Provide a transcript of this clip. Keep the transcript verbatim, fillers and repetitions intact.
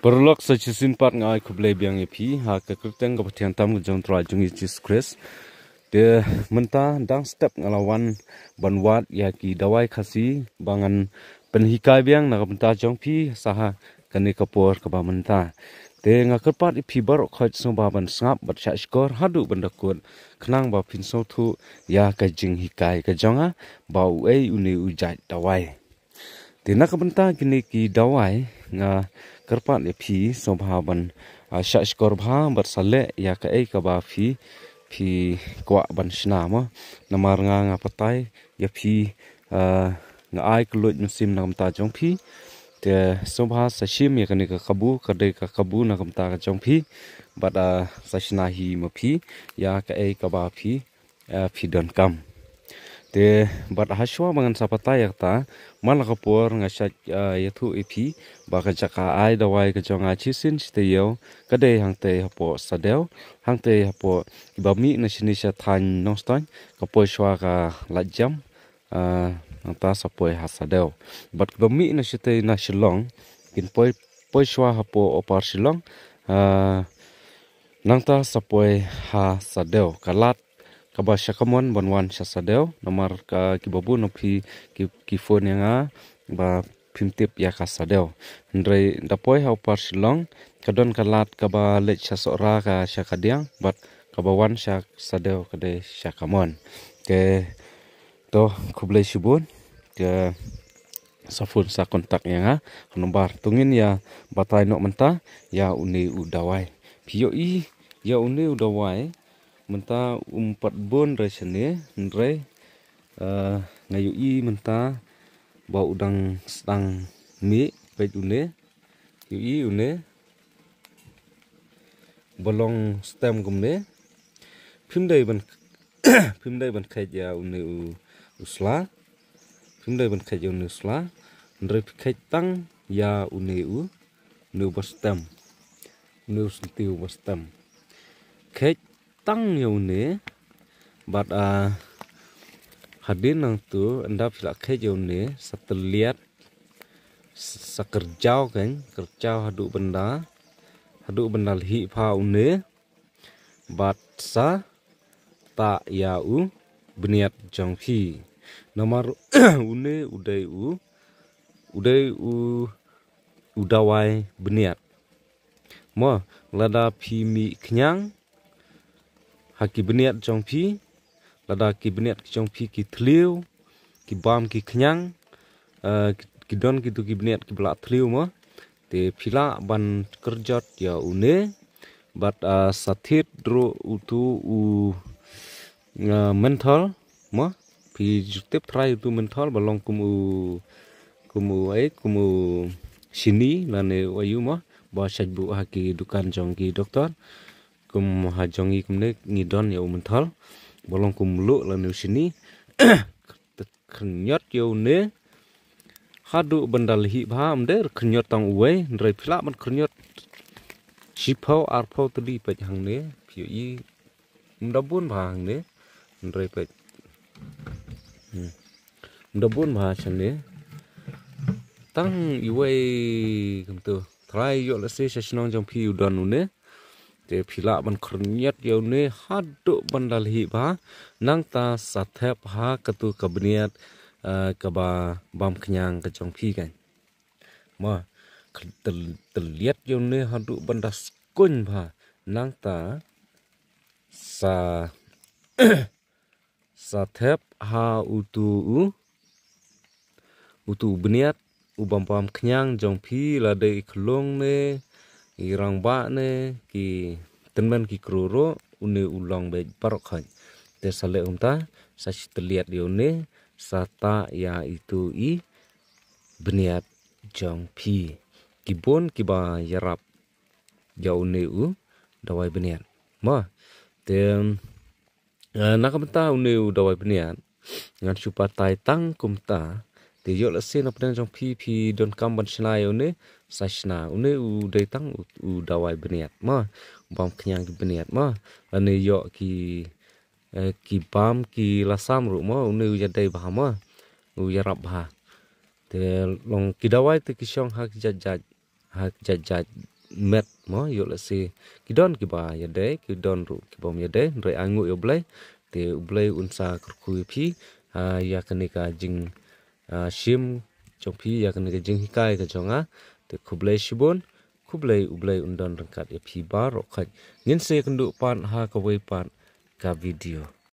Paralok, sa shisien pat nga ai khublei biang ïa phi ha ka kyrteng kaba thiang tam ka jong U Trai jong ngi Jisu Khrist. Te mynta dang step nga la wan ban wad ïa ki dawai Khasi ba ngan pynhikai biang na ka bynta jong phi sa ha kane ka por kaba mynta. Te nga kyrpad ïa phi baroh khoit sngewbha ban sngap bad shah shkor haduh ban da kut khnang ba phin sngewthuh ïa ka jinghikai ka jong nga ba uei une u jait dawai. Te na ka bynta kine ki dawai nga kyrpad ïa phi sngewbha ban ah, shah shkor bha bad sa leh ïa kaei kaba phi phi kwah ban shna mo. Namar nga nga batai ïa phi ah, nga ai ka luid mynsiem na ka bynta jong phi. Te sngewbha sa shim ïa kane ka kabu, ka dei ka kabu na ka bynta ka jong phi bad ah, sa shna hi ma phi ïa kaei kaba phi ah, phi donkam. Te bad ha shuwa ba ngan sa batai ïa kata, man la ka por nga shait ah, ïathuh ïa phi ba ka jaka ai dawai ka jong nga shisien shi taïew ka dei hangtei hapoh Sadew, hangtei hapoh kiba mih na shane sha thaiñ Nongstoiñ, ka poi shuwa ka Lajam, ah, nangta sa poi ha Sadew. Bad kiba mih na shatei na Shillong kin poi poi shuwa hapoh Upper Shillong, ah, nangta sa poi ha Sadew. Ka lad kaba sha kamon ban wan sha Sadew, namar ka kiba bun na phi ki, ki phone ïa nga ba phim tip ïa ka Sadew. Hynrei da poi ha Upper Shillong ka don ka lad kaba leit sha Sohra ka sha kadiang bad kaba wan sha Sadew ka dei sha kamon. Te to khublei shibun. Te sa phone sa contact ïa nga ha number. To ngin ïa batai noh mynta ïa une u dawai. Phi ïohi ïa une u dawai mynta um pat bun re shane, hynrei ah, nga ïohi mynta ba u dang sdang mih. Peit une, ïohi une ba long stem kumne. Phim dei ban phim dei ban kheit ïa une u, u sla. Phim dei ban kheit ïa une u sla. Hynrei phi kheit tang ïa une u, une u ba stem. Une u syntiew ba stem. Kheit tang ïa une bad ah, hadien nangtu ynda phi la kheit ïa une sa tylliat, sa kyrjaw kan, kyrjaw haduh bynda, haduh bynda lhi pha une bad sa tah ïa u bniat jong phi. Namar une u dei u, u dei u, u dawai bniat. Mo, lada phi mih khñiang ha ki bniat jong phi, lada ki bniat ki jong phi ki thliew, ki bam ki khñiang, eh, ki, ki don kitu ki bniat kiba la thliew mo. Te phi lah ban kyrjot ïa une bad ah, sa thied ruh utu u ah, menthol mo. Phi ju tip trai utu menthol ba long kum u, kum u ai, kum u shini lane u aïu mo, ba shait buh ha ki dukan jong ki doktor. Kum ha jong ngi kumne ngi don ïa u menthol ba long kum luh lane u shini. Khynñiot ïa une haduh bynda lhi bha. Ym dei khynñiot tang uwei, hynrei phi lah ban khynñiot shiphew arphew tylli. Peit hangne, phi ïohi ym da bun bha hangne, hynrei peit. Hmm. Ym da bun bha shane. Tang iwei kumtu. Trai ïoh lehse sha shnong jong phi u don une. Te phi lah ban khyrñiot ïa une haduh bynda lhi bha. Nangta sa thep ha katu ka bniat, eh, kaba bam khñiang ka jong phi kan. Mo, kh-, tyl-, tylliat ïa une haduh bynda skuñ bha. Nangta sa sa thep ha utu u, utu u bniat u bam bam khñiang jong phi, la dei i khlung ne, i rangbah ne, ki tymmen ki kru ruh, une u long beit baroh khoit. Te sa leh kumta, sa shi tylliat ïa une, sa tah ïa itu i bniat jong phi. Ki bun kiba ïarap ïa une u dawai bniat. Mo, te Eh, na ka bynta une u dawai bniat, ngan shu batai tang kumta. Te ïoh lehse na pdeng jong phi phi donkam ban shna ïa une, sa shna. Une u dei tang u, u dawai bniat mo, u bam khñiang ki bniat mo. Lane ïoh ki, eh, ki bam ki lasam ruh mo, une u ïadei bha mo, u ïarap bha. Te long ki dawai te ki shong ha ki jait jait, ha ki jait jait met mo, ïoh lehse ki don kiba ïadei, ki don ruh kibym ïadei, hynrei ai nguh ïa U Blei. Te U Blei un sa kyrkhu ïa phi ha ïa kane ka jing ah, shim jong phi ïa kane ka jinghikai ka jong nga. Te khublei shibun, khublei, U Blei un don ryngkat ïa phi baroh khoit. Ngin sa ïakynduh pat ha kawei pat ka video.